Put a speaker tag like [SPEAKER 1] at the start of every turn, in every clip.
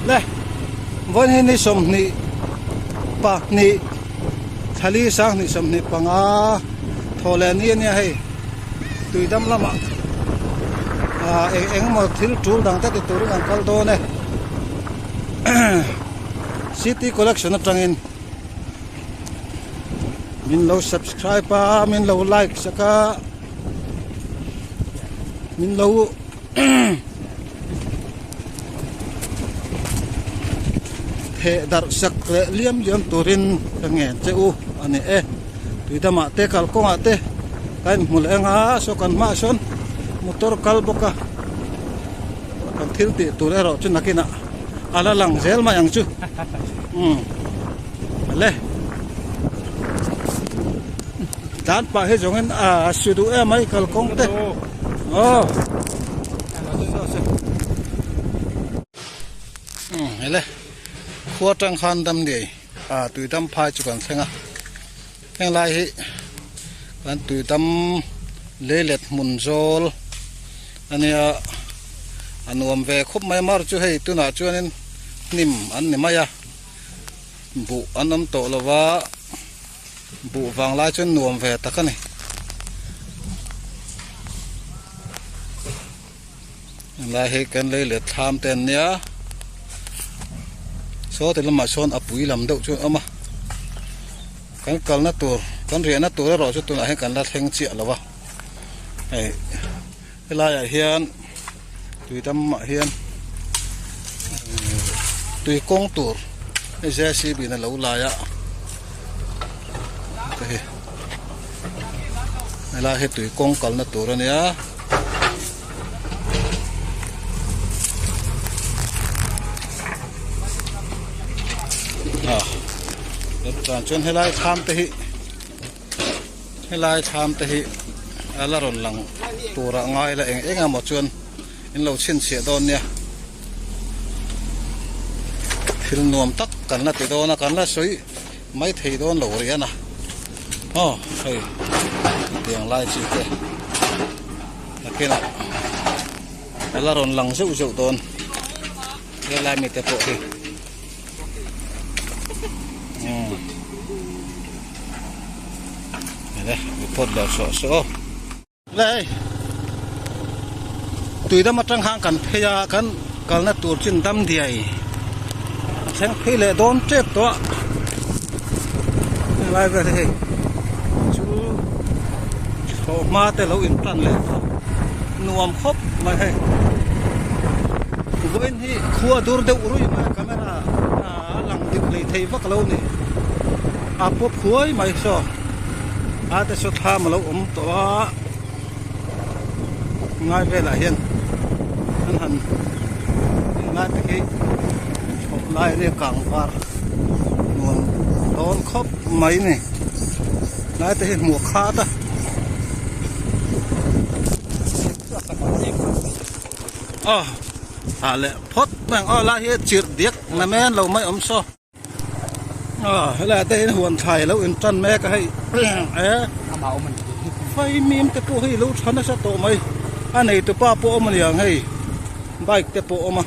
[SPEAKER 1] Le vawiin hi ni 22 thlali 2025 thaw leh ni ania hei tuidam lamah ah eng eng emaw thil tul dang te ti turin an kal dawn e city collection atangin min lo subscribe a min lo like sak a min lo Theh darh sak leh liam liam turin ka ngen che u a ni e. Tuidamah te kalkawngah te ka inhmu leh anga saw kan hmaah sawn motor kal bawk a, kan thil tih tur erawh chu nakinah a la lang zel mai ang chu. Umm le tlan pah hi zawngin a su duh em mai kalkawng te aw. Hele khua tang khan dam nei a tui dam phai chu kan thleng a heng lai hi kan tui dam leilet hmun zawl ania a nuam ve khawp mai mar chu hei tunah chuanin hnim an ni mai a buh an awm tawh lova buh vang lai chuan nuam ve tak a ni. Helai hi kan lei let thlam te an nia saw ti lamah sawn a pui lam deuh chu a awm a kan kalna tur kan riahna tur erawh chu tunah hian kan la thleng chiah lo a hei helaiah hian tui damah hian tui kawng tur hei JCB in a lo lai a hei helai hi tui kawng kalna tur a nia. Chuan chuan helai thlam te hi helai thlam te hi a la rawn lang turah ngai la eng eng emaw chuan in lo chhinchhiah dawn nia thil nuam tak kan la ti dawn a kan la sawi mai thei dawn lo rih a na aw hei tiang lai chi te nakinah a la rawn lang zeuh zeuh dawn helai mite pawh hi umm ele report lo sawh sawh aw. Le hei tui dam atang khan kan phei a kan kalna tur chin dam diai a thleng phei leh dawn tep tawh a helai vel hi hei chu thlawh hma te lo in tan leh tawh nuam khawp mai hei vawiin hi khua dur deuh ruih mai a camera a lang dik hlei thei vak lo a ni a pawp huai mai saw. A te saw thlam a lo awm tawh a ngai velah hian an han englai te khi chhawh lai ania kang var nuam dawn khawp mai a ni lai te hi hmuh a khat a. Aw ah leh phawt mai ang aw lai hi chirh diak na men lo mai awm saw. Aw helaiah te hian huan thlai a lo in tan mek a hei e faimim te pawh hei lo tha nasa tawh mai a neitu pa pawh awm aniang hei bike te pawh awm a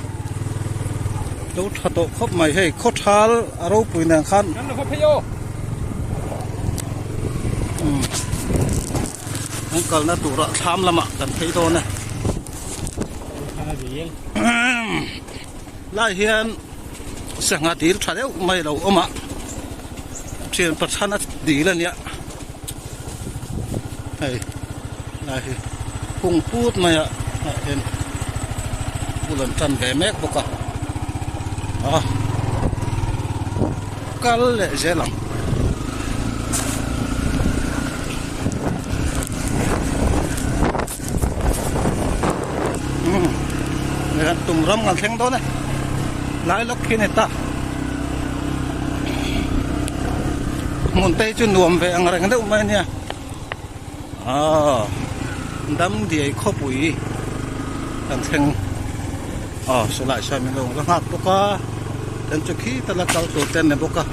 [SPEAKER 1] lo tha tawh khawp mai hei khawthal a ropui nen khan umm an kalna turah thlam lamah kan phei dawn e lai hian. Sangha dil tha deuh mai a lo awm a thian pathana dil a nia hei lai hi hung put mai a ah hian bul an tan ve mek bawk a a kal leh zel ang. Tum ram kan thleng dawn e lai lawk khi a ni ta hmun te hi chu nuam ve ang reng deuh mai a nia aw dam diai khawpui kan thleng aw sawlai sawn min lo la nghak bawk a then chu khi tala kal tur te an ni bawk a.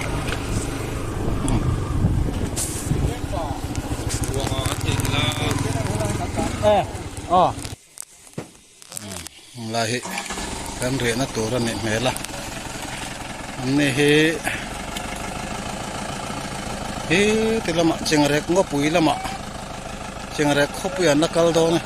[SPEAKER 1] Lai hi kan riahna tur a nih hmel a. An ni hi hi ti lamah chengrek ngawpui lamah chengrek khawpui an la kal dawn a.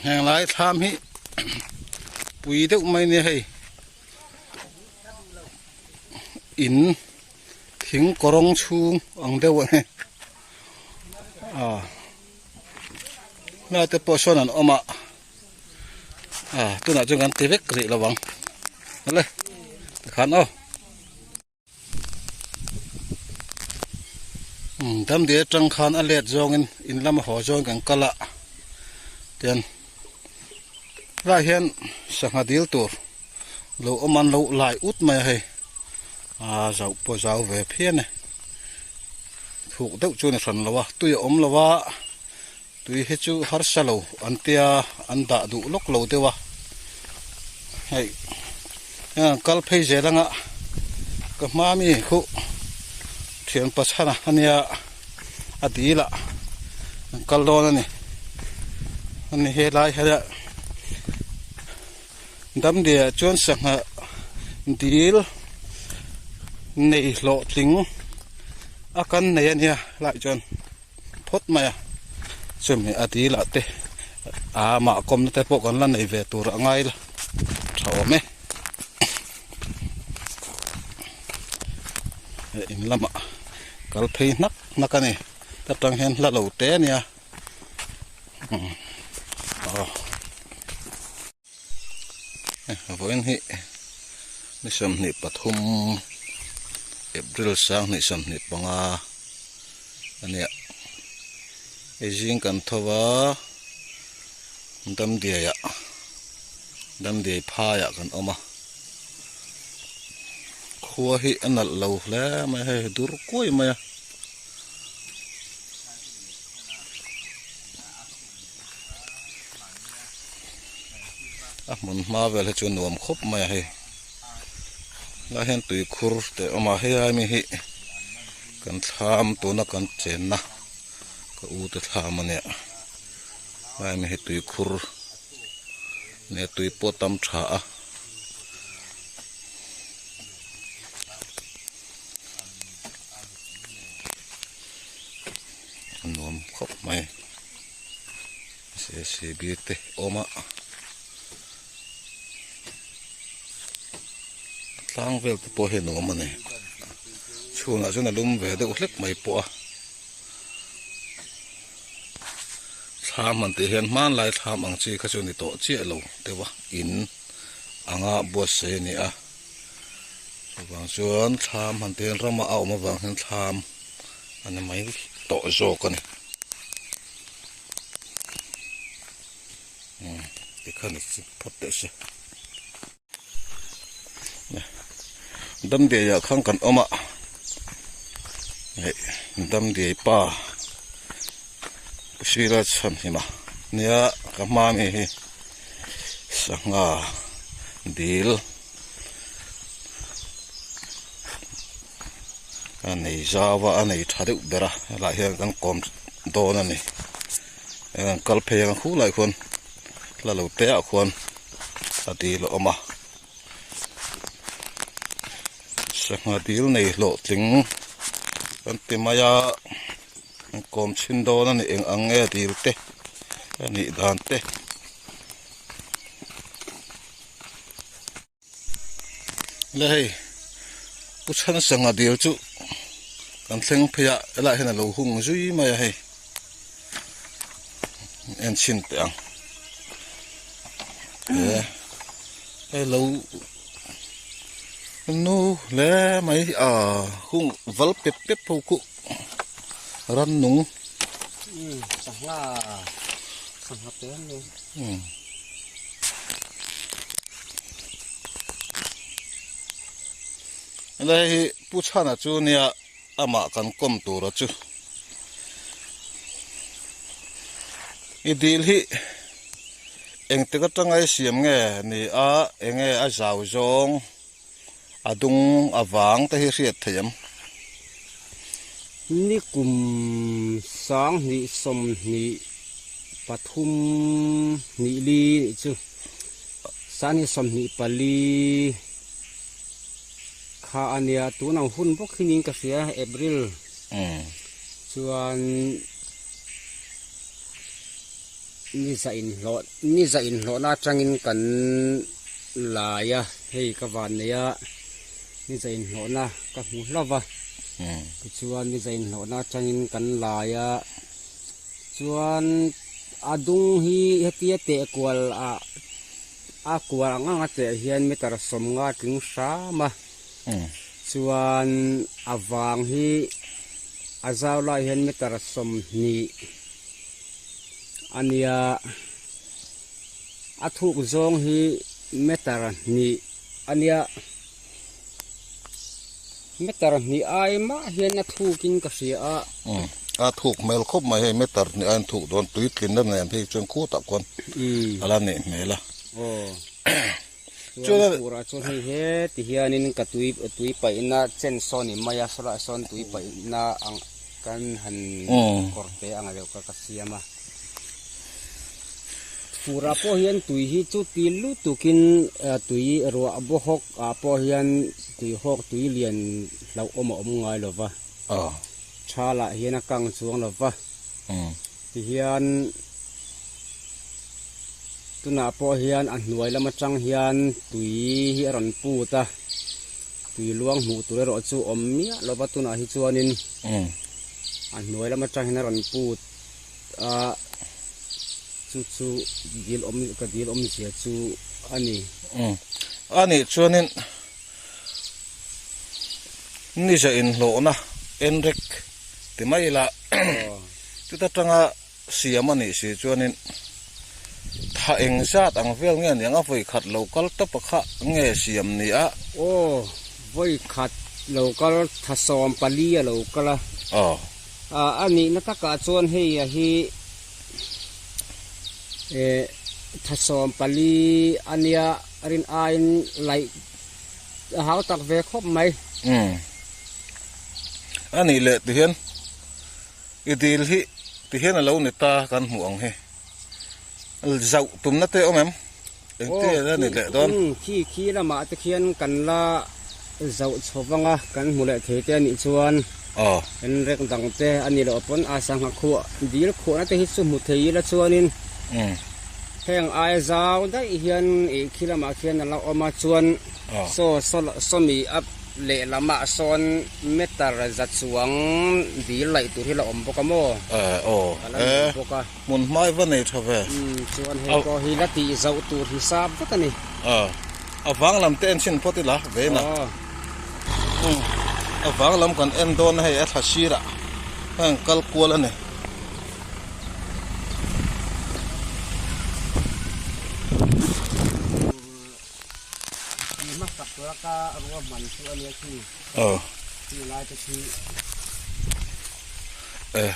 [SPEAKER 1] Heng lai thlam hi pui deuh mai nia hei in thing kawrawng chhung ang deuh a ni a helai te pawh sawn an awm a. Ah tunah chuan kan ti vek rih lo ang awle tikhan aw umm damdi atang khan a let zawngin in lama haw zawng kan kal a tian helaiah hian sangha dil tur lo awm an lo lai ut mai a hei ah zauh pawh zau ve phian e thuk deuh chu a ni hran lo a tui a awm lo a. Tui hi chu harsa lo an tia an dah duh lawk lo deuh a, hei heng an kal phei zel anga ka hma mi khuh thian pachhana ania a dil ah an kal dawn a ni, ani helai hian Damdiah chuan sangha dil nei hlawhtling a kan nei ania helaiah chuan. Phawt mai a, chumi a dil ah te aa mah kawmna te pawh kan la nei ve tur a ngai la tha awm e. Hei in lamah kal phei hnak hnak a ni ta tang hian hla lo te a nia aw vawiin hi ni 23 April 2025 a nia hei zing kan tho va Damdiai ah Damdiai phai ah kan awm a khua hi a nalh lo hle mai a hei dur kuai mai a. A hmun hma vel hi chu nuam khawp mai a hei helai hian tui khur te a awm a helai mi hi kan thlam tuna kan chenna ka u te thlam a nia helai mi hi tui khur nia tui pawh a tam tha a. A nuam khawp mai jcb te awm a tlang vel te pawh hi a nuam a ni chhunah chuan a lum ve deuh hlek mai pawh a thlam han tih hian hmanlai thlam ang chi kha chu a ni tawh chiah lo deuh a in anga buatsaih a ni a chuvang chuan thlam han tih hian rama a awm avang hian thlam. A ni mai tawh zawk a ni umm tikhan i chip phawt teh se Damdiai ah khan kan awm a hei Damdiai pa Pu Sira Chhanhima nia ka hma ami hi sangha dil. A nei zau a a nei tha deuh ber a helaiah hian kan kawm dawn a ni heng an kal phei ang khu lai khuan hla lo te ah khuan a dil a awm a sangha dil nei hlawhtling kan ti mai a an kawm chhin dawn a ni eng ang nge dil te a nih dan te. Le hei pu chhan sangha dil chu kan thleng phei a helaiah hian a lo hung zui mai a hei en chhin teh ang he hei lo nu hle mai ah hung val pep pep ho khu rannung
[SPEAKER 2] sangha sangha te an ni.
[SPEAKER 1] Helai hi Pu Chhana chu nia amah kan kawm tura chu. I dil hi engtik atanga i siam nge ni a enge a zau zawng a dung a vang te hi hriat theih em?
[SPEAKER 2] Ni kum sanghnih sawmhnih pathum hnih li nih chu sanghnih sawmhnih pali kha a nia tun ang hun bawk hi niin ka hria April chuan. Ni za inhlawh ni za inhlawhna atangin kan lai a hei ka van nei a ni za inhlawhna ka hmu hlauh va tichuan ni za inhlawhna atangin kan lai a chuan a dung hi hetia teh kual ah a kual ang ang a teh hian meter sawmnga a tling hram a chuan a vang hi. A zau lai hian meter 20 a nia, a thuk zawng hi meter 2 a nia, meter 2 ai mah hian a thukin ka hria a.
[SPEAKER 1] Umm a thuk hmel khawp mai hei meter 2 aiin thuk dawn tui tlinna nen phei chuan khutah khuan a la neih hmel a.
[SPEAKER 2] Aw. Chuan furah chuan hei he ti hianin ka tui tui paihna chen sawn i mai a sawlaiah sawn tui paihna ang kan han kawr te ang deuh kha ka siam a furah pawh hian tui hi chu ti lutukin tui ruah bawhawk ah pawh hian tui hawk tui lian hlauhawm a awm ngai lo va thalah hian a kang chuang lo va tihian. Tunah pawh hian a hnuai lam atang hian tui hi a rawn put a, tui luang hmuh tur erawh chu awm miah lo va tunah hi chuanin a hnuai lam atang hian a rawn put a, chu chu dil awm ka dil awmzia chu a ni.
[SPEAKER 1] A nih chuanin ni za inhlawhna enrek ti mai ila chuta tanga Siam a nih si chuanin tha eng zat ang vel nge aniang a vawi khat lo kal tawp a kha nge siam ni a?
[SPEAKER 2] Aw, vawi khat lo kal tha 14 a lo kal a.
[SPEAKER 1] Aw.
[SPEAKER 2] A nihna takah chuan hei a hi eh tha 14 a nia rin aiin laih a hau tak ve khawp mai.
[SPEAKER 1] Umm. A nih leh tihian. I dil hi ti hian a lo ni ta kan hmuh ang hi. Zauh tumna te awm em? Engti a ni leh dawn?
[SPEAKER 2] Khi khi lamah te khian kan la zauh chho vang a, kan hmu leh thei te a nih chuan en rek dang te a ni loh pawn a sangha khuah dil khuahna te hi chu hmu thei ila chuanin heng aia zau daih hian ih khi lamah khian a la awm a chuan saw sawmi a Lehlamah sawn meter za chuang dil laih tur hi la awm bawk a maw?
[SPEAKER 1] Eh aw
[SPEAKER 2] A la nei bawk a.
[SPEAKER 1] Hmun hmai va nei tha ve.
[SPEAKER 2] Umm chuan hei pawh hi la tih zauh tur hisap vek a ni.
[SPEAKER 1] Ah a vang lam te en chhin phawt ila vein a. Umm a vang lam kan en dawn a hei a thla sirah heng kal kual a ni.
[SPEAKER 2] Ti hmasak tura ka ruahman chu a nia khi.
[SPEAKER 1] Aw.
[SPEAKER 2] Khi lai te khi.
[SPEAKER 1] Eh.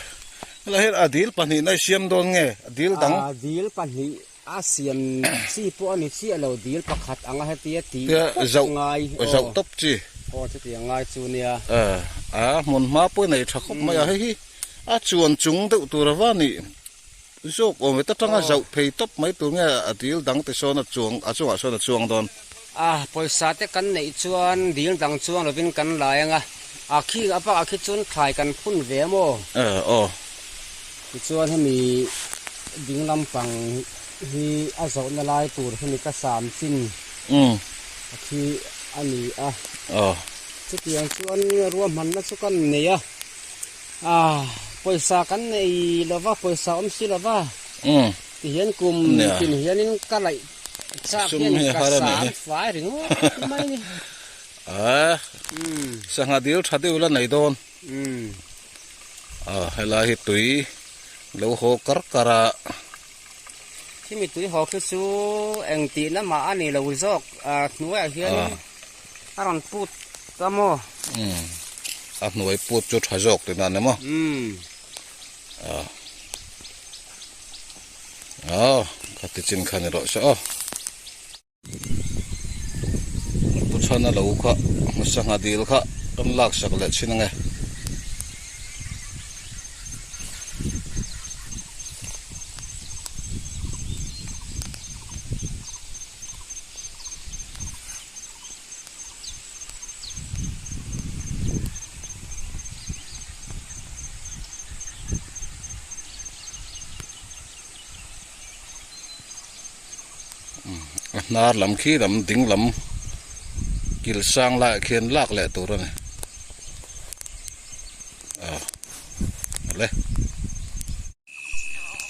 [SPEAKER 1] Helai hian a dil pahnihna i siam dawn nge? A dil dang?
[SPEAKER 2] A dil pahnih a siam chi pawh a ni chiah lo, dil pakhat anga hetia tih
[SPEAKER 1] tawp ngai. Zauh tawp chi.
[SPEAKER 2] Aw chutiang ngai chu nia.
[SPEAKER 1] Eh. A hmun hma pawh i nei tha khawp mai a, hei hi a chuan chung deuh tur ava nih. Zawk awm ve ta tanga zauh phei tawp mai tur nge a dil dang te sawn a chuang a chungah sawn a chuang dawn.
[SPEAKER 2] A pawisa te kan neih chuan dil dang chuang lovin kan lai ang a, a khi a bakah khi chuan thlai kan phun ve a maw?
[SPEAKER 1] E aw.
[SPEAKER 2] Tichuan hemi ding lampang hi a zawhna lai tur hemi ka sam chin a khi a ni a.
[SPEAKER 1] Aw.
[SPEAKER 2] Chutiang chuan ruahmanna chu kan nei a. Ah, pawisa kan nei lo va, pawisa awm si lo va. Ti hian kum tin hianin ka laih chak hian ka sam fai ringawt mai ni.
[SPEAKER 1] Ah, sangha dil tha deuh la nei dawn. Ah, helai hi tui lo haw kar kar a.
[SPEAKER 2] Khimi tui haw khi chu eng tihna mah a ni lo zawk, hnuaiah hian A rawn put ta maw?
[SPEAKER 1] Umm. A hnuai put chu tha zawk tihna a ni maw?
[SPEAKER 2] Umm.
[SPEAKER 1] Ah. Aw khati chin kha ni rawh se aw. Pu chhana lo kha sangha dil kha kan lak sak leh thin ange. A hnar lam khi lam ding lam kil sang laiah khian lak leh tur a ni ah le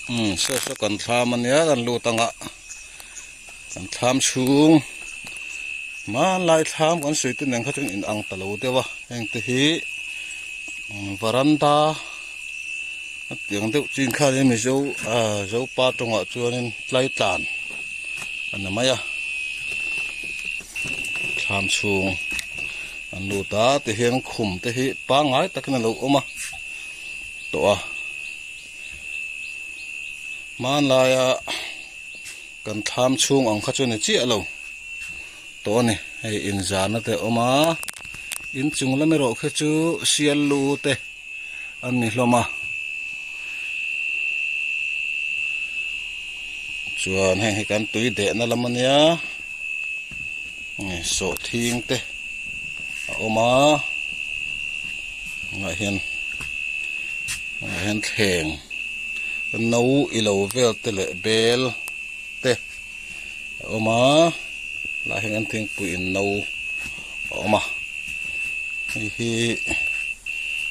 [SPEAKER 1] umm saw saw kan thlam a nia kan lut ang a kan thlam chhung hmanlai thlam kan sawi te nen kha chuan inang ta lo deuh a heng te hi varanda. Hetiang deuh chin khanin Mizo ah Zopa tawngah chuanin tlai tlan a ni mai a thlam chhung an lut a tihian khum te hi pangngai takin a lo awm a tawh a hmanlaia kan thlam chhung ang kha chu ni chiah lo tawh a ni hei inzarna te a awm a inchung lam erawh khi chu sial lu te. an ni hlawm a chuan heng hi kan tui dehna lam ania sawhthing te a awm a tunah hian tunah hian thleng no ilo vel te leh bel te a awm a lah hian an thingpui in no a awm a hei hi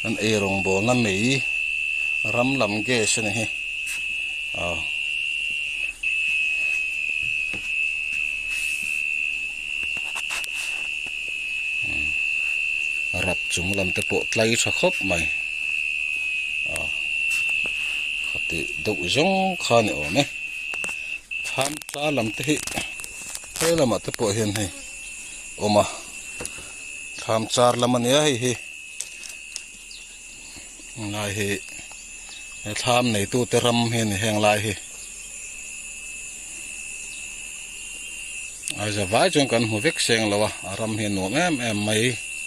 [SPEAKER 1] an ei rawngbawlna mei ram lam gas a ni hi aw rap chung lam te pawh tlai tha khawp mai aw khati deuh zawng kha a ni awm e. Thlam tla lam te hi he lamah te pawh hian hei awm a thlam char lam a nia hei hi lai hi he thlam neitu te ram hi a ni heng lai hi a za vai chuan kan hmu vek seng lo a a ram hi a nuam em em mai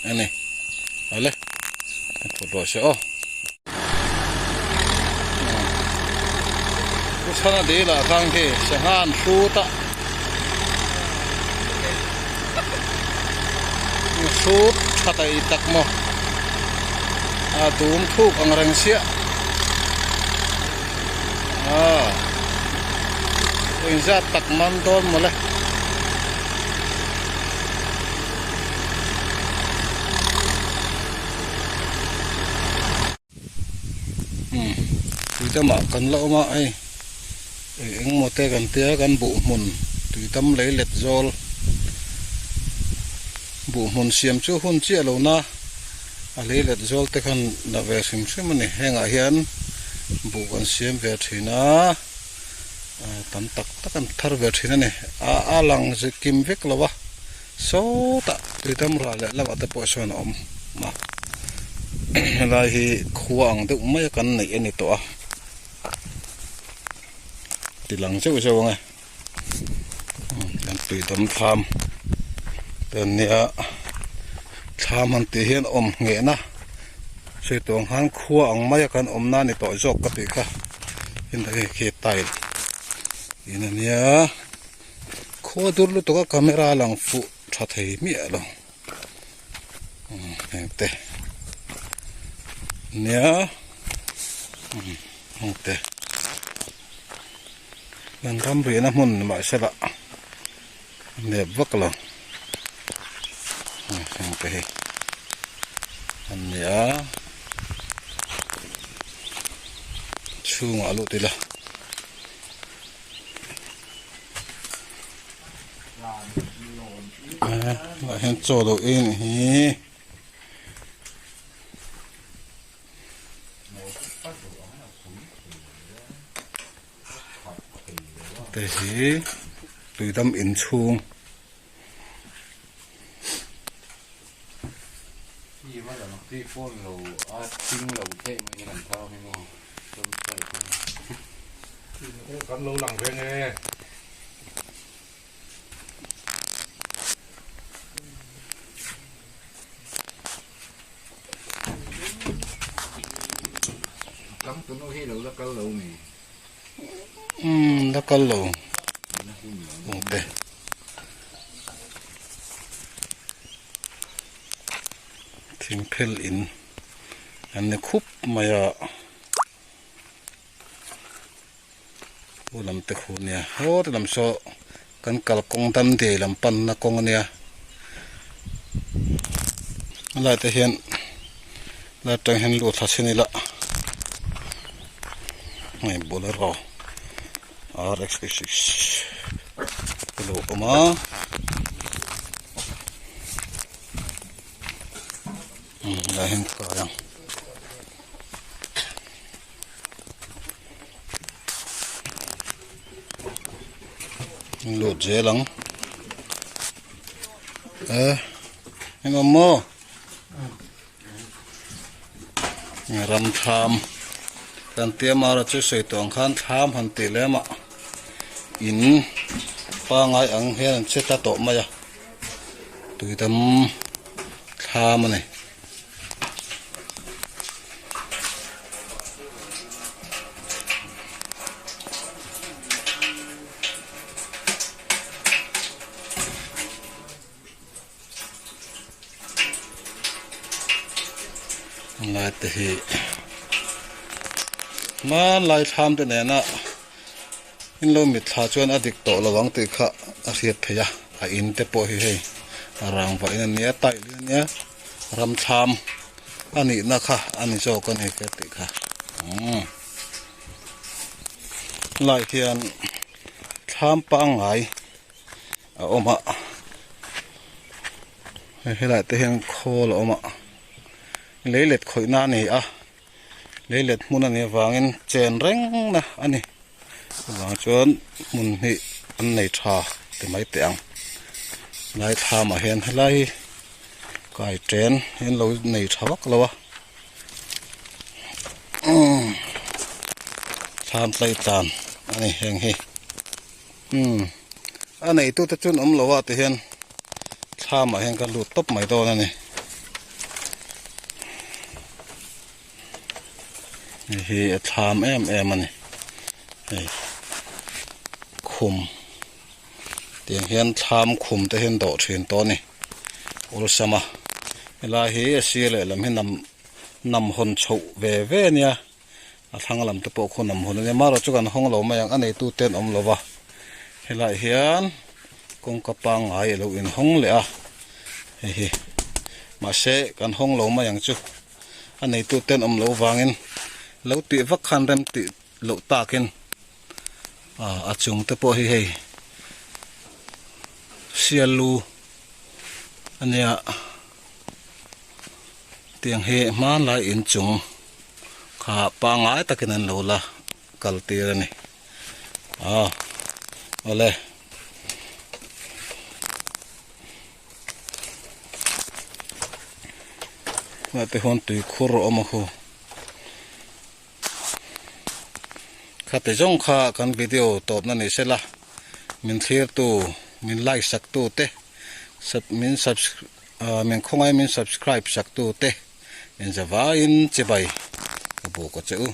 [SPEAKER 1] a ni awle phut rawh se aw. Pu Chhana dil ah khan khi sangha an hrut a hrut tha daih tak maw a dum thuk ang reng chiah ah engzat tak man dawn mawle. Tuidamah kan la awm a hei engmaw te kan tia kan buh hmun tuidam lei let zawl buh hmun siam chu hun chiah lo na a lei let zawl te khan la ve hrim hrim a ni hengah hian buh kan siam ve thin a tam tak tak an thar ve thin a ni a lang kim vek lo a. Sawtah tuitam ral leh lamah te pawh sawn a awm a helai hi khua ang deuh mai a kan neih a ni tawh a ti lang zeuh zeuh ang e kan tuidam thlam te an nia thlam han tih hian awm nghehna sawi tawh ang khan khua ang mai a kan awmna a ni tawh zawk ka tih kha hei khi tile in a nia. Khua dur lutuk a camera lang fuh tha thei miah lo heng te nia heng te kan ram rihna hmun ni mahsela nep vak lo heng te hi an nia chhungah lut ila. Ah hian chaw lo ei anih hi te hi tuidam inchhung.
[SPEAKER 3] Kan lo lang ve nge. Kam tu nu hi lo la kal lo mi.
[SPEAKER 1] Umm la kal lo. Ungte. Thingphel in an ni khup mai a. Pu lam te khu nia haw te lam saw kan kalkawng dam dei lam panna kawng ania a lai te hian lai atang hian lut thla chhin ila hei bolero rx a lo awm a. Lai hian kai ang. Lut zel ang e eng awm maw ram thlam kan tia mara chu sawi tawh ang khan thlam han tih lem ah in pangai ang hian an che ta tawh mai a tuidam thlam a ni. Lai te hi hmanlai thlam te nena in lo mitthla chuan a dik tawh lo ang tih kha a hriat theih a a in te pawh hi hei a rangva in a nia taih in a nia. Ram thlam a nihna kha a ni zawk a ni ka tih kha umm lai hian thlam pangngai a awm a hei helai te hian khawl a awm a leilet khawih na a ni a leilet hmun a nih avangin chen reng na a ni chuvang chuan hmun hi an nei tha ti mai teh ang lai thlam ah hian helai hi kai chen hi an lo nei tha vak lo a umm thlam tlai tlan a ni heng hi umm a neitu te chu an awm lo a ti hian thlam ah hian ka lut tawp mai dawn a ni. Hei hi a thlam em em a ni hei khum tiang hian thlam khum te hian dawh thin tawh a ni awlsam a helai hi a sir lehlam hi nam nam hawn chhoh ve ve a nia a thlang lam te pawh khu nam hawn a nia marawh chu kan hawng lo mai ang a neitu te an awm lo va helaiah hian kawngka pangngai a lo inhawng leh a hei hi mahse kan hawng lo mai ang chu. A neitu ten awm loh vangin lo tih vak khan rem tih loh takin ah a chung te pawh hi hei sial lu a nia tiang hi hmanlai inchung kha pangngai takin an lo la kal tir a ni ah awle. Tunah te huan tui khur a awm a khu khati zawng kha kan video tawpna ni sela min thlir tu min like sak tu te min min khawngaih min subscribe sak tu te in zavaiin chibai ka buk a che u.